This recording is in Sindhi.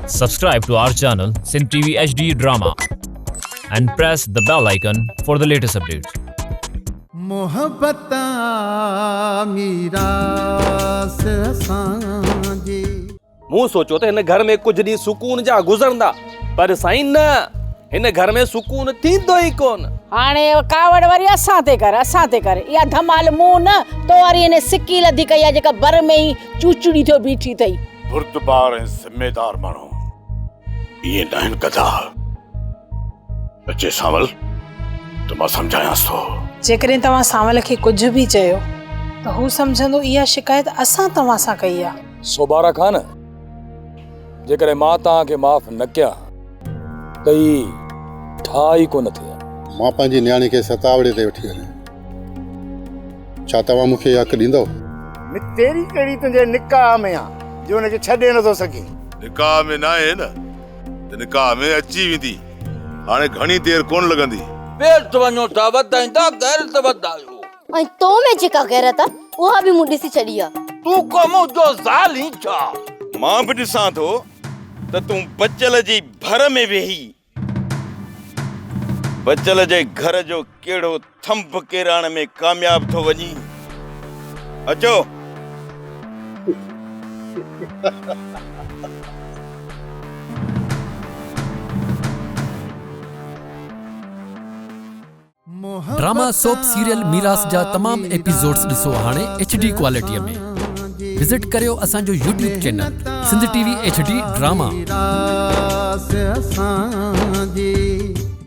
Subscribe to our channel Sindh TV HD Drama and press the bell icon for the latest updates. محبت آ ميراث اسان جي. مون سوچيو ته هن گهر ۾ ڪجهه ڏينهن سڪون جا گذرندا پر سائين نه هن گهر ۾ سڪون ٿيندو ئي ڪونه. هاڻي ڪاوڙ وري اسان تي ڪر اسان تي ڪر. اها ڌمال مون نه تو واري هن سڪي لڌي ڪئي آهي جيڪا بر ۾ ئي چوچڙي ٿيو بيٺي اٿئي. بردبار ۽ ذميدار ماڻهو ائين ناهن ڪندا. اچي سانول ته مان سمجهايانس ٿو. جيڪڏهن توهان سانول کي ڪجهه به چيو ته هو سمجهندو اها شڪايت اسان توهان سان ڪئي آهي. سوڀارا خان، جيڪڏهن مان توهان کي معاف نه ڪيان ته هي ٺاهه ئي ڪونه ٿئي ها. مان پنهنجي نياڻي کي ستاوڙي تي وٺي وڃان. ڇا توهان مون کي اهو حق ڏيندؤ؟ تيري ڪهڙي تنهنجي نڪاح ۾ آ جو ان کي ڇڏي نٿو سگهين. نڪاح ۾ ناهي نه ته نڪاح ۾ اچي ويندي. هاڻي گهڻي دير ڪونه لڳندي. پيٽ وڃو ٿا وڌائيندا غيرت وڌايو. ۽ تو ۾ جيڪا غيرت آ اها به مون ڏسي ڇڏي آ. تون ڪو منهنجو زال هين ڇا؟ مان به ڏسان ٿو ته تون بچل جي ڀر ۾ ويهي بچل جي گهر جو ڪهڙو ٿنڀ ڪيرائڻ ۾ ڪامياب ٿو وڃين. اچو. ڊراما سوپ سيريل ميراث جا تمام ايپيسوڊز ڏسو هاڻي ايڇ ڊي ڪوالٽي ۾ وزٽ ڪريو اسان جو YouTube channel Sindh T V H D drama.